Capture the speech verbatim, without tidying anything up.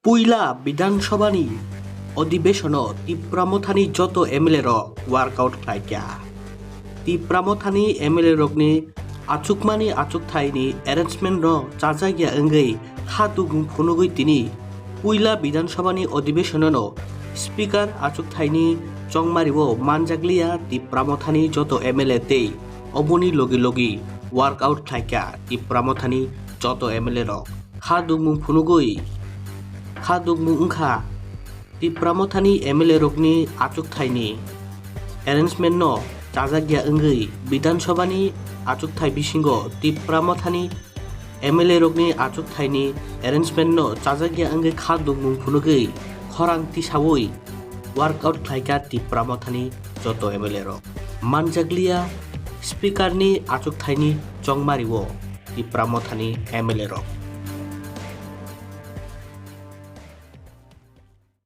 Puila Bidhan Sabhani odhibeshono Tipra Mothani joto M L A rok workout khlaikha. Tipra Mothani M L A rokni achukmani achukthaini arrangement no chajakya wngwi kha dugmung phunugwi tini puila Bidhan Sabhani odhibeshono Speaker achukthaini chongmario manjakliya Tipra Mothani joto M L A tei oboni logi logi workout khlaikha Tipra Mothani joto M L A rok. Kha dugmung phunugwi, kha dugmung wngkha Tipra Mothani M L A rokni achukthaini arrangement no chajakya wngwi Bidhan Sabhani achukthai bisingo Tipra Mothani M L A rokni achukthaini arrangement no chajakya wngwi kha dugmung phunugwi khorang tisawi workout khlaikha Tipra Mothani joto M L A rok. Manjakliya Speaker ni achukthaini chongmario Tipra Mothani M L A rok.